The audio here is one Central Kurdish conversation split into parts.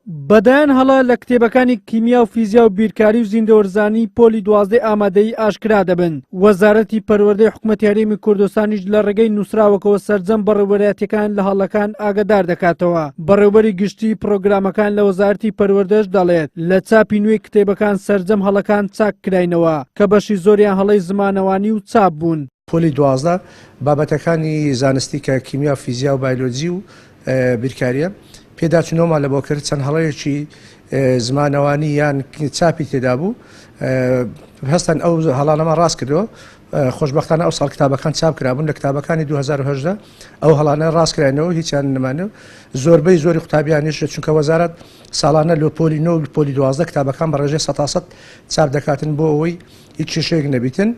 بە دەیان هەڵە لە کتێبەکانی کیمیا و فیزیا و بیرکاری و زیندەوەرزانی پۆلی دوازدەی ئامادەیی ئاشکرا دەبن. وەزارەتی پەروەردەی حکومەتی هەرێمی کوردستانیش لە ڕێگەی نووسراوەکەوە سەرجەم بەڕێوەبەرایەتییەکان لە هەڵەکان ئاگادار دەکاتەوە. بەڕێوەبەری گشتیی پڕۆگرامەکان لە وەزارەتی پەروەردەش دەڵێت، لە چاپی نوێی کتێبەکان سەرجەم هەڵەکان چاک کراینەوە کە بەشی زۆریان هەڵەی زمانەوانی و چاپ بوون. پۆلی 12 بابەتەکانی زانستی کە کیمیا و فیزیا و بایلۆجی و بیرکاریە پێداچونەوەمان لەبۆ کرد چەند هەڵەیەکی زمانەوانی یان چاپی تێدا بوو هەستان ئەو هەڵانەمان ڕاست کردەوە خۆشببختانە ئەو ساڵ کتابەکان چاپ کرابوون لە کتابەکانی 2010 ئەو هەڵانە ڕاستکرانەوە هیچیان نمانە زۆربەی زۆری قوتابیانیش چونکە وەزارەت ساڵانە لۆ پۆلی 9 پۆلی 12 کتابەکان بە ڕێژەی سەتاسەد چاپ دەکاتن بۆ ئەوەی هیچ کێشەیەک نەبیتن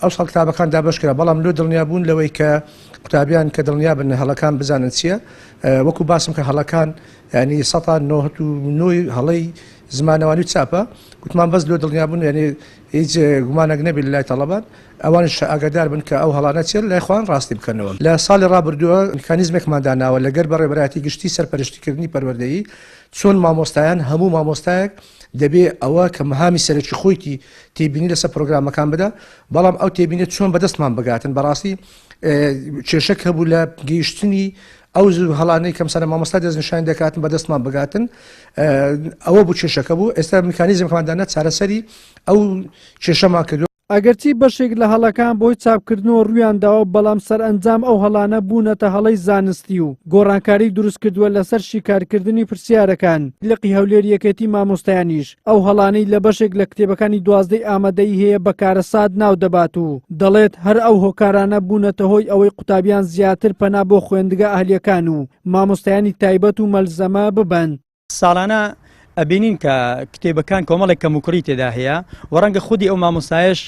ئەو ساڵ کتابەکان دابەش کرا بەڵام لۆ دڵنیا بوون لەوەی کە قوتابیان کە دڵنیا بن هەڵەکان بزانن چییە وەکو باسم کە هەڵەکان ینی سەتا نۆهت و نۆی هەڵەی زمانەوانی و چاپە گوتمان بەس لۆ دڵنیا بوون یعنی هیچ گومانێک نەبێت لای تەڵەبان ئەوانش ئاگادار بن کە ئەو هەڵانە چیە لای خۆیان ڕاستی بکەنەوە لە ساڵی ڕابردووە میکانیزمێکمان داناوە لەگەر بەڕێوەبەرایەتی گشتی سەرپەرشتیکردنی پەروەردەیی چۆن مامۆستایان هەموو مامۆستایەک دەبێ ئەوە کە مەهامی سەرەکی خۆیتی تێبینی لەسەر پرۆگرامەکان بدا بەڵام ئەو تێبینە چۆن بەدەستمان بگاتن بەڕاستی کێشەک هەبوو لە گەیشتنی ئەو هەڵانەی کەم سەر مامۆستا دەستنیشان دەکاتن بەدەستمان بگاتن ئەوە بوو کێشەکە بوو ئێستا میکانیزمەکەمان دانا چارەسەری ئەو کێشەمان کردو. ئەگەرچی بەشێک لە هەڵەکان بەهۆی چاپکردنەوە ڕوویانداوە، بەڵام سەرئەنجام ئەو هەڵانە بوونەتە هەڵەی زانستی و گۆڕانکاری دروستکردووە لەسەر شیکارکردنی پرسیارەکان. لقی هەولێر یەکێتی مامۆستایانیش ئەو هەڵانەی لە بەشێک لە کتێبەکانی دوازدەی ئامادەیی هەیە بە کارەسات ناودەبات و دەڵێت هەر ئەو هۆکارانە بوونەتە هۆی ئەوەی قوتابیان زیاتر پەنا بۆ خوێندگە ئەهلییەکان و مامۆستایانی تایبەت و مەلزەمە ببەن. ساڵانە ئەبینین کە کتێبەکان کۆمەڵێک کەموکوڕی تێدا هەیە و ڕەنگە خودی ئەو مامۆستایش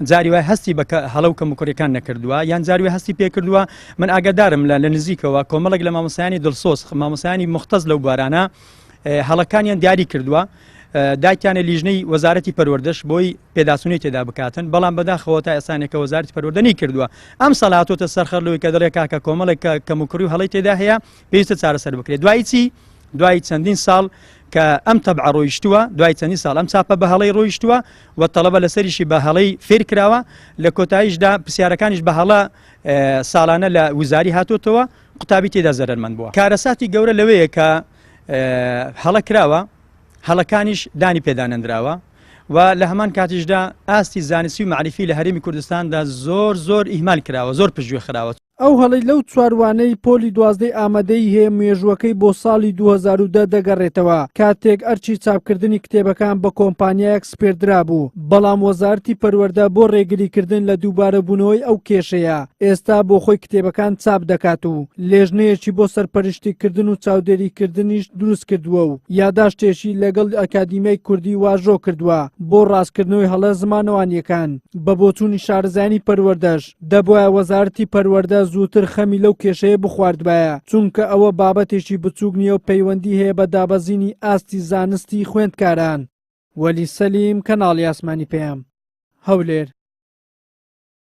جاری وای هەستی بە هەڵە و کەموکوڕیەکان نەکردووە یان جاری وای هەستی پێکردووە من ئاگادارم لە لە نزیکەوە کۆمەڵێک لە مامۆستایانی دڵسۆز مامۆستایانی مختص لەو بوارانە هەڵەکانیان دیاری کردووە دایکیانە لیژنەی وەزارەتی پەروەردەش بۆی پێداچوونەی تێدا بکاتن بەڵام بەداخەوە تا ئێسانێکە وەزارەتی پەروەردە نەیکردووە ئەم ساڵ هاتۆتە سەرخەر لەوەی کە دەڵێ کاکە کۆمەڵێک کەموکوڕی و هەڵەی تێدا هەیە پێویستە چارەسەر بکرێت دوای چی دوای چەندین ساڵ کە ئەم تەبع ڕۆیشتووە دوای چەندین ساڵ ئەم چاپە بە هەڵەی ڕۆیشتووە و تەڵەبە لەسەریشی بە هەڵەی فێر کراوە لە کۆتاییشدا پرسیارەکانیش بە هەڵە ساڵانە لە وزاری هاتۆتەوە قوتابی تێدا زەرەرمەند بووە کارەساتی گەورە لەوەیە کە هەڵە کراوە هەڵەکانیش دانی پێدانەندراوە و لە هەمان کاتیشدا ئاستی زانستی و معریفی لە هەرێمی کوردستاندا زۆر زۆر ئیهمال کراوە زۆر پشتگوێ خراوە. ئەو هەڵەی لەو چوار وانەی پۆلی دوازدەی ئامادەیی هەیە مێژووەکەی بۆ ساڵی 2010 دەگەڕێتەوە کاتێک ئەرکی چاپکردنی کتێبەکان بە کۆمپانیایەک سپێردرابوو بەڵام وەزارەتی پەروەردە بۆ ڕێگریکردن لە دووبارەبوونەوەی ئەو کێشەیە ئێستا بۆ خۆی کتێبەکان چاپ دەکات و لێژنەیەکی بۆ سەرپەرشتیکردن و چاودێریکردنیش دروستکردووە و یاداشتێکی لەگەڵ ئەکادیمیای کوردی واژۆ کردووە بۆ ڕاستکردنەوەی هەڵە زمانەوانییەکان بە بۆچوونی شارەزایانی پەروەردەش دەبوایە وەزارەتی پەروەردە زووتر خەمی لەو کێشەیە بخواردبایە، چونکە ئەوە بابەتێکی بچووک نییە و پەیوەندی هەیە بە دابەزینی ئاستی زانستی خوێندکاران. وەلی سەلیم، کەناڵی ئاسمانی پەیام، هەولێر.